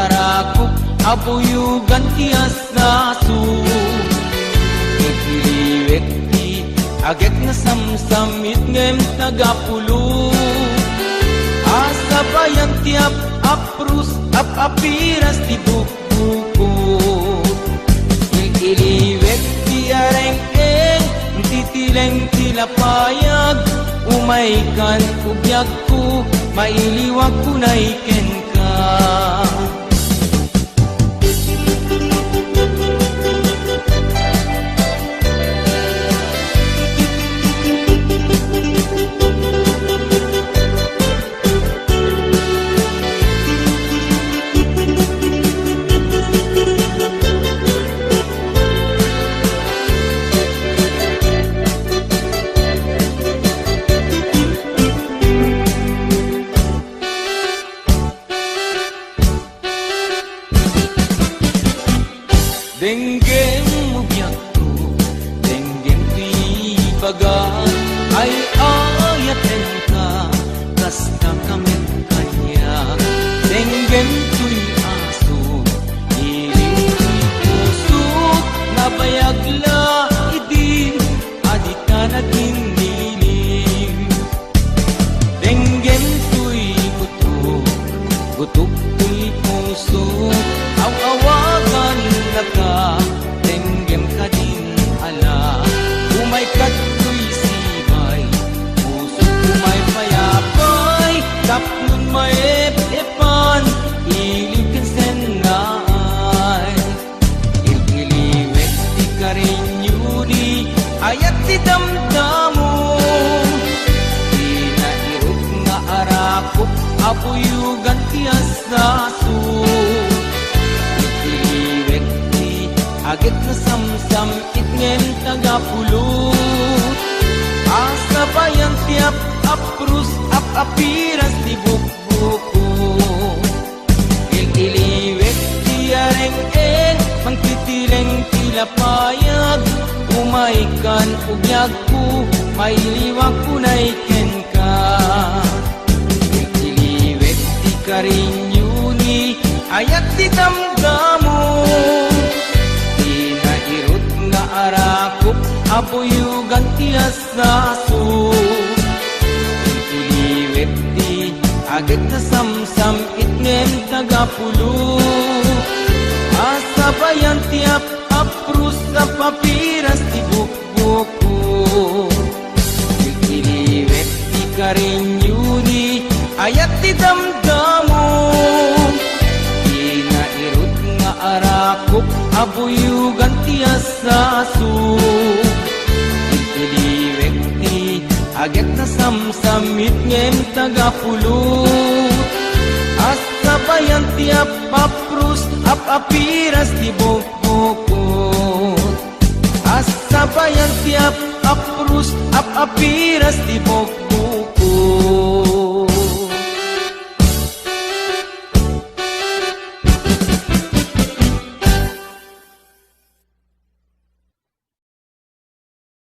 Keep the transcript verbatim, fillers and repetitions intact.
Arakop a buyogan ti asaso. Igiliwek ti agek nga samsamit ngem tagapulo. Asabayan ti ap-aprus, ap-apiras ti bukbukot. Igiliwek ti areng-eng, titileng ti lapayag. Umaykan, ubiagko, mailiwak unay kenka. Denggem mo biagko, denggem ti ibaga, ay-ayatenka, kasta ka met kaniak. Denggem toy aso, iling ti pusok, nabayag la idi, a dika nagin-iling. Denggem toy gutok, gutok toy puso, aw-awagannaka, denggem kadin ala. Umayka toy sibay, pusok umaypayapay, tapnon maep-epan, iliw ken sennaay. Igiliwek ti karinyo ni ayat ti damdamo. Ti nairut nga arakop a buyogan ti asaso. Igiliwek ti agek nga samsam-it ngem tagapulot. Asabayan ti ap-aprus, ap-apiras ti bukbukot. Il-iliwek ti areng-eng, mangtitireng ti lapayag, umaykan ubiagko, mailiwak unay kenka. Il-iliwek ti karinyo ni ayat ti damdamo, ti nairut nga arakop a buyogan ti asaso. Il-iliwek ti agek nga samsam-it ngem tagapulot. Asabayan ti ap-aprus, ap-apiras ti bukbukot. Igiliwek ti karinyo ni ayat ti damdamo. Ti nairut nga arakop a buyogan ti asaso. Igiliwek ti agek nga samsam-it ngem tagapulot. Asabayan ti ap-aprus, ap-apiras ti bukbukot. Asabayan ti ap-aprus, ap-apiras ti bukbukot.